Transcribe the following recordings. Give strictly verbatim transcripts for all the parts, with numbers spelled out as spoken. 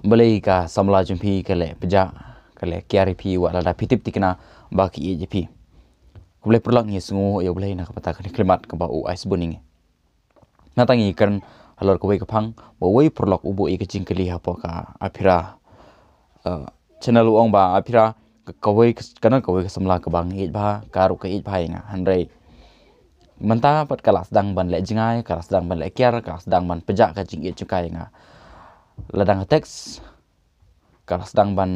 Balei ka samla jong phi ka leh pjah, ka leh kiar ïa phi, wat lada phi tip thikna ba ka ïeit ïa phi. Khublei paralok, ngi sngew ïa U Blei na ka bynta kane ka khyllipmat kaba u ai sbun ïa ngi. Nangta ngi kren halor kawei ka phang ba uwei u paralok u buh ïa ka jingkylli hapoh ka Aphira, eh, channel, u ong ba Aphira, ka, kawei ka, ka don kawei ka samla kaba nga ïeit bha, ka ruh ka ïeit bha ïa nga. Hynrei mynta pat ka la sdang ban leh jngai, ka la sdang ban leh kiar, ka la sdang ban pjah ka jingïeit jong ka ïa nga. Lada nga text, ka la sdang ban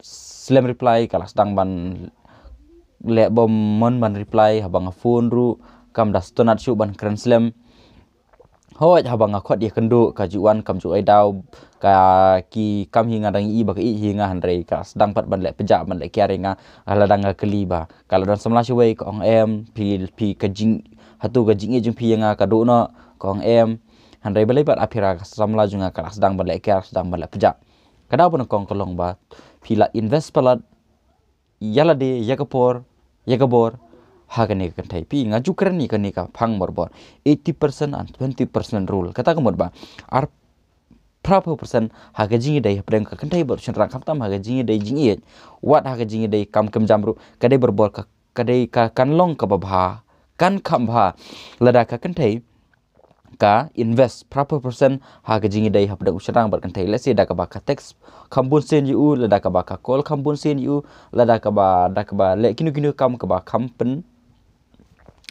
slem reply, ka la sdang ban leh bymman ban reply, haba nga phone ruh kam da sngewtynnat shuh ban kren slem. Hooid, haba nga khot ïakynduh, ka ju wan, kam ju ai daw, ka, ki kam hi nga dang ïohi ba ka ïeit hi ïa nga, hynrei ka la sdang pat ban leh pjah, ban leh kiar ïa nga. Lada nga kylli ba ka la don samla shawei, ka ong em, phi, phi ka jing, hato ka jingïeit jong phi ïa nga ka duh noh, ka ong em. Hynrei balei pat Aphira, ka samla jong nga ka la sdang ban leh kiar, sdang ban leh pjah. Ka daw ba nyngkong ka long ba phi la invest palat ïa lade, ïa ka por, ïa ka bor ha kane ka kynthei. Phi, nga ju kren ïa kane ka phang morbor, eighty percent and twenty percent rule. Kata ka mut ba arphew percent ha ka jingïadei hapdeng ka kynthei bad u shynrang, khamtam ha ka jingïadei jingïeit, wat ha ka jingïadei kam kynjam ruh, ka dei barabor, ka, ka dei ka, kan long kaba bha, kan kham bha lada ka kynthei ka invest phraphew percent ha ka jingïadei hapdeng u shynrang bad kynthei. Let's say da kaba ka text kham bun sien ïa u, lada kaba ka call kham bun sien ïa u, lada kaba, da kaba leh kino kino kam kaba kham pyn.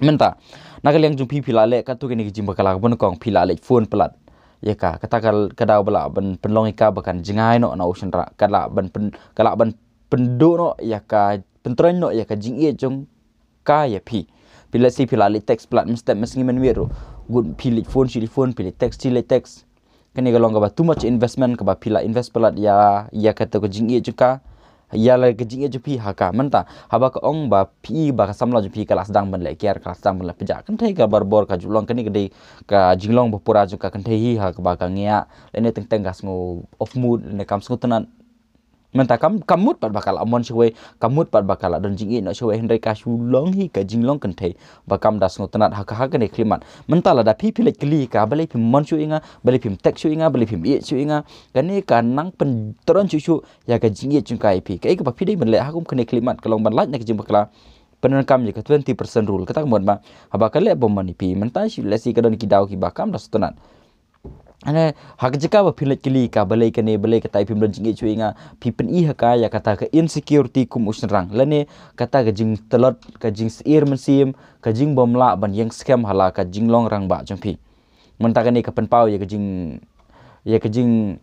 Mynta na ka liang jong phi, phi la leh katto katne ka jingbakla, kaba nyngkong phi la leit phone palat ïa ka. Kata ka, ka daw ba lah ban pynlong ïa ka ba kan jngai noh na u shynrang, ka lah ban pyn, ka lah ban pynduh noh ïa ka, pyntroiñ noh ïa ka jingïeit jong ka ïa phi. Phi, let's say phi la leit text palat mynstep mynsngi mynmiet ruh, ngut phi leit phone shi leit phone, phi leit text shi leit text. Kane ka long kaba too much investment kaba phi la invest palat ïa, ïa kato ka jingïeit jong ka, ïa la ka jingïeit jong phi ha ka. Mynta haba ka ong ba phi, ba ka samla jong phi ka la sdang ban leh kiar, ka la sdang ban leh pjah, kynthei ka barabor ka ju long, kane ka dei ka jinglong ba pura jong ka kynthei hi ha kaba ka ngiah, lane teng teng ka sngew off mood, lane kam sngewtynnat. Mynta kam, kam mut pat ba ka la mon shawei, kam mut pat ba ka la don jingïeit noh shawei, hynrei ka shu long hi ka jinglong kynthei ba kam da sngewtynnat ha ka, ha kane ka khyllipmat. Mynta lada phi, phi leit kylli ka, balei phim mon shuh ïa nga, balei phim text shuh ïa nga, balei phim ïeit shuh ïa nga, kane ka nang pyntroiñ shuh shuh ïa ka jingïeit jong ka ïa phi. Kaei kaba phi dei ban leh ha kum kane ka khyllipmat ka long ban lait na ka jingbakla, pyndonkam ïa ka twenty percent rule. Kata ka mut ba haba ka leh bymman ïa phi, mynta shi, let's say ka don ki daw kiba kam da sngewtynnat. Ane, ha ka jaka ba phi leit kylli ka, balei kane, balei kata, phim don jingïeit shuh ïa nga, phi pyni ha ka ïa kata ka insecurity kum u shynrang, lane kata ka jingtlot, ka jingsyier mynsiem, ka jingbymlah ban ïeng skhem ha la ka jinglong rangbah jong phi. Mynta kane ka pynpaw ïa ka jing, ïa ka jing,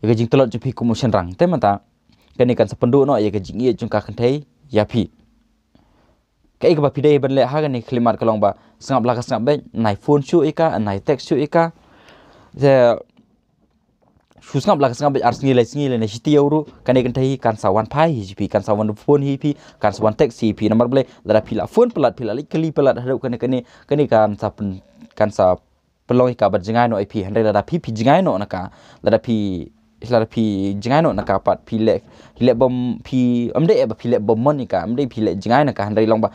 ïa ka jingtlot jong phi kum u shynrang. Te mynta kane kan sa pynduh noh ïa ka jingïeit jong ka kynthei ïa phi. Kaei kaba phi dei ban leh ha kane ka khyllipmat ka long ba sngap la ka sngap beit, nai phone shuh ïa ka, nai text shuh ïa ka. Te shu sngap la ka sngap beit ar sngi lai sngi lane shi taïew ruh, kane ka kynthei kan sa wan phai hi ïa phi, kan sa wan phone hi ïa phi, kan sa wan text hi ïa phi. Namar balei? Lada phi la phone palat, phi la leit kylli palat haduh kane, kane, kane kan sa pyn, kan sa pynlong ïa ka ban jngai noh ïa phi. Hynrei lada phi, phi jngai noh na ka, lada phi, lada phi jngai noh na ka pat, phi leh, phi leh bym, phi, ym dei ba phi leh bymman ïa ka, ym dei phi leh jngai na ka, hynrei long ba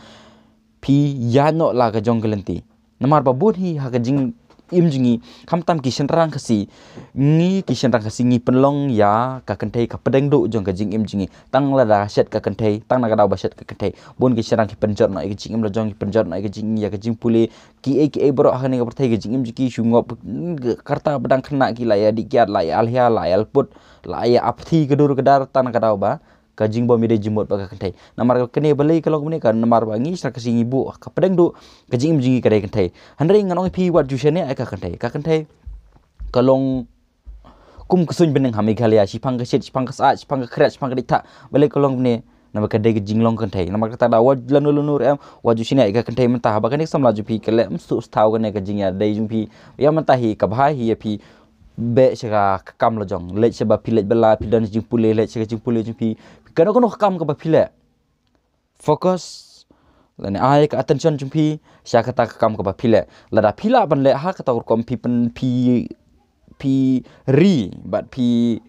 phi ïaid noh la ka jong ka lynti. Namar ba bun hi ha ka jingim jong ngi, khamtam ki shynrang Khasi, ngi ki shynrang Khasi ngi pynlong ïa ka kynthei ka pdeng duh jong ka jingim jong ngi. Tang lada shet ka kynthei, tang na ka daw ba shet ka kynthei, bun ki shynrang ki pynjot noh ïa ka jingim la jong, ki pynjot noh ïa ka jing, ïa ka jingpule, kiei kiei baroh ha kane ka pyrthei, ka jingim jong ki shu ngop, ka rta ba dang khynnah ki la ïa dih kiad, la ïa alhia, la ïa lput, la ïa apthi ka dur ka dar, tang na ka daw ba ka jingbym ïadei jingmut bad ka kynthei. Namar kane balei ka long kumne, ka namar ba ngi shynrang Khasi ngi buh ka pdeng duh ka jingim jong ngi ka dei kynthei. Hynrei ngan ong ïa phi, wat ju shaniah ïa ka kynthei. Ka kynthei ka long kum ka suiñ bneng ha Meghalaya, shiphang ka shit, shiphang ka sah, shiphang ka khret, shiphang ka dei thah. Balei ka long kumne? Namar ka dei ka jinglong kynthei. Namar kata da wat lano lano ruh em, wat ju shaniah ïa ka kynthei. Mynta haba kane ka samla jong phi ka leh ym sngewthuh kane ka jingïadei jong phi, ïa mynta hi ka bha hi ïa phi beh sha ka kam la jong, leit sha ba phi leit bylla, phi don jingpule, leit sha ka jingpule jong phi, kano kano ka kam kaba phi leh, focus lane ai ka attention jong phi sha kata ka kam kaba phi leh. Lada phi lah ban leh ha kata ka rukom, phi pyn, phi, phi ri bad phi,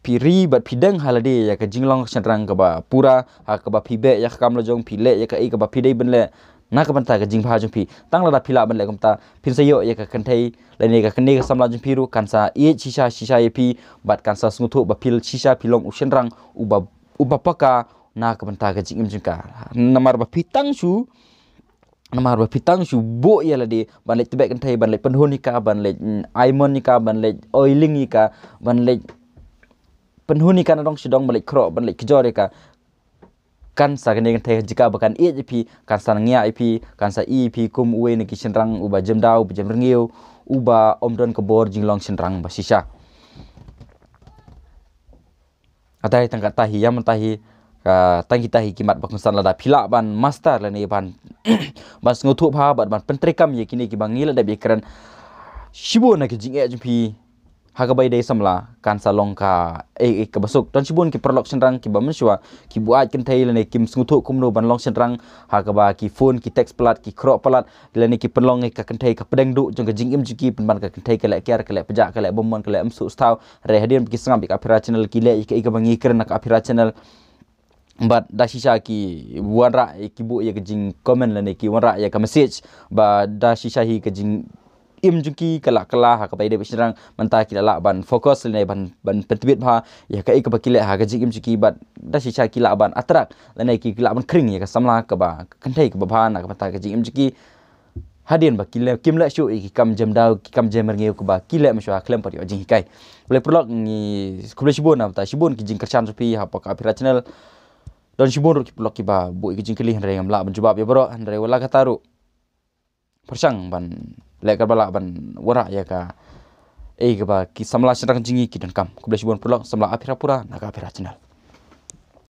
phi ri bad phi deng ha lade ïa ka jinglong shynrang kaba pura, ha kaba phi beh ïa ka kam la jong, phi leh ïa kaei kaba phi dei ban leh. Na ka bynta ka jingbha jong phi, tang lada phi lah ban leh kumta, phin sa ïoh ïa ka kynthei lane ka kane ka samla jong phi ruh kan sa ïeit shisha shisha ïa phi, bad kan sa sngewthuh ba phi shisha phi long u shynrang uba, uba paka na ka bynta ka jingim jong ka. Namar ba phi tang shu, namar ba phi tang shu buh ïa lade ban leh tbeh kynthei, ban leh pynhun ïa ka, ban leh, mm, ai mon ïa ka, ban leh oiling ïa ka, ban leh pynhun ïa ka na dong sha dong, ban leh khroh, ban leh kjor ïa ka. Kan sa kane kynthei jaka ba kan ïeit ïa phi, kan sa ngiah ïa phi, kan sa ïeit ïa phi kum uwei na ki shynrang uba jem daw, uba jem rngiew, uba ym don ka bor jinglong shynrang ba shisha. Hatai tang kata hi, ïa mynta hi, ka tang kita hi ki mat ba kongsan. Lada phi lah ban master lane ban, ban sngewthuh bha bad ban pyntreikam ïa kine kiba ngi la dep ïakren shibun na ki jingeh jong phi ha kaba ïadei samla, kan sa long ka, eh, eh, kaba suk. Don shibun ki paralok shynrang kiba mynshuwa ki buaid kynthei lane kim sngewthuh kumno ban long shynrang, ha kaba ki phone, ki text palat, ki khroh palat, lane ki pynlong ïa ka kynthei ka pdeng duh jong ka jingim jong ki, pynban ka kynthei ka leh kiar, ka leh pjah, ka leh bymman, ka leh ym sngewthuh. Hynrei hadien ba ki sngap ïa ka Aphira Channel, ki leh ïa ka, ïa kaba ngi kren na ka Aphira Channel. Bad da shisha ki wanrah, ki buh ïa ka jingcomment lane ki wanrah ïa ka message ba da shisha hi ka jingim jong ki ka la kylla ha kaba ïadei bad shynrang. Mynta ki la lah ban focus lane ban, ban pyntbit bha ïa ka, ïa kaba ki leh ha ka jingim jong ki, bad da shisha ki lah ban attract lane ki lah ban khring ïa ka samla kaba, ka kynthei kaba bha na ka bynta ka jingim jong ki. Hadien ba ki leh, kim leh shuh ïa ki kam jem daw, ki kam jem rngiew kaba ki leh mynshuwa khlem pat ïoh jinghikai. Khublei paralok, ngi khublei shibun na ka bynta shibun ki jingkyrshan jong phi hapoh ka Aphira Channel. Don shibun ruh ki paralok kiba buh ïa ki jingkylli, hynrei ngam lah ban jubab ïa baroh, hynrei wat la katta ruh pyrshang ban leh kaba lah ban wanrah ïa ka, eh, kaba ki samla shynrang jong ngi ki donkam. Khublei shibun paralok, samla Aphira pura na ka Aphira Channel.